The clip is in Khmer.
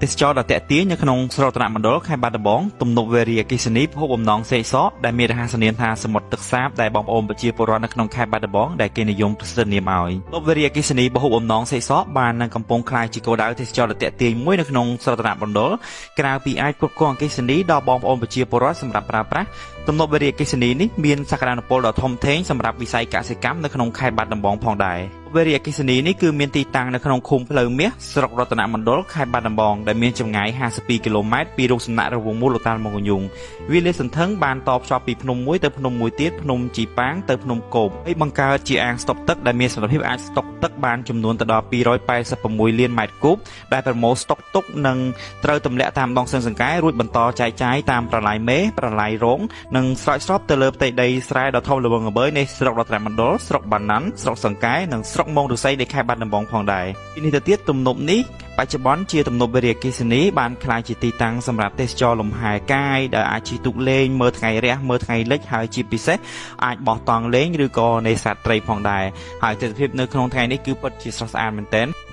ទេសចរដ៏ទាក់ទាញនៅក្នុងស្រុករតនមណ្ឌលខេត្តបាត់ដំបងទំនប់វារីអគ្គិសនីភពបំណងសេកសកដែលមានរហស្សនាមថាសមុទ្រទឹកសាបដែលបងប្អូនប្រជាពលរដ្ឋនៅក្នុងខេត្តបាត់ដំបងដែលគេនិយមប្រសិទ្ធនាមឲ្យទំនប់វារីអគ្គិសនីពហុបំណងសេកសកបាននឹងកំពុងក្លាយជាគោលដៅទេសចរដ៏ទាក់ទាញមួយនៅក្នុងស្រុករតនមណ្ឌលក្រៅពីអាចគ្រប់គ្រងអគ្គិសនីដល់បងប្អូនប្រជាពលរដ្ឋសម្រាប់ប្រើប្រាស់ទំនប់វារីអគ្គិសនីនេះមានសក្តានុពលដ៏ធំធេងសម្រាប់វិស័យកសិកម្មនៅក្នុងខេត្តបាត់ដំបងផងដែរវារីអគ្គិសនីនេះគឺមានទីតាំងនៅក្នុងឃុំផ្លូវមាសស្រុករតនមណ្ឌលខេត្តបាត់ដំបងដែលមានចម្ងាយ52គីឡូម៉ែត្រពីរូបសំណាករង្វង់មូលលោកតាលមង្គញូងវាលាសន្ធឹងបានតភ្ជាប់ពីភ្នំមួយទៅភ្នំមួយទៀតភ្នំជីប៉ាងទៅភ្នំកោបហើយបង្កើតជាអាងស្តុកទឹកដែលមានសមត្ថភាពអាចស្តុកទឹកបានចំនួនទៅដល់286លានម៉ែត្រគូបដែលប្រមូលស្តុកទុកនិងត្រូវទម្លាក់តាមដងស្ទឹងសង្កែរួចបន្តចែកចាយតាមប្រឡាយមេប្រឡាយរងនិងស្រោចស្រពទៅលើផ្ទៃដីស្រែដ៏ធំល្វឹងល្វើយនៃស្រុករតនមណ្ឌលស្រុកបាណាន់ស្រុកសង្កែនិងស្រុកមងឫស្សីនៃខេត្តបាត់ដំបងផងដែរពីនេះទៅទៀតទំនប់នេះបច្ចុប្បន្នជាទំនប់វារីអគ្គិសនីបានក្លាយជាទីតាំងសម្រាប់ទេសចរលំហែកាយដែលអាចជិះទូកលេងមើលថ្ងៃរះមើលថ្ងៃលិចហើយជាពិសេសអាចបោះតង់លេងឬក៏នេសាទត្រីផងដែរហើយទិដ្ឋភាពនៅក្នុងថ្ងៃនេះគឺពិតជាស្រស់ស្អាតមែនទែន។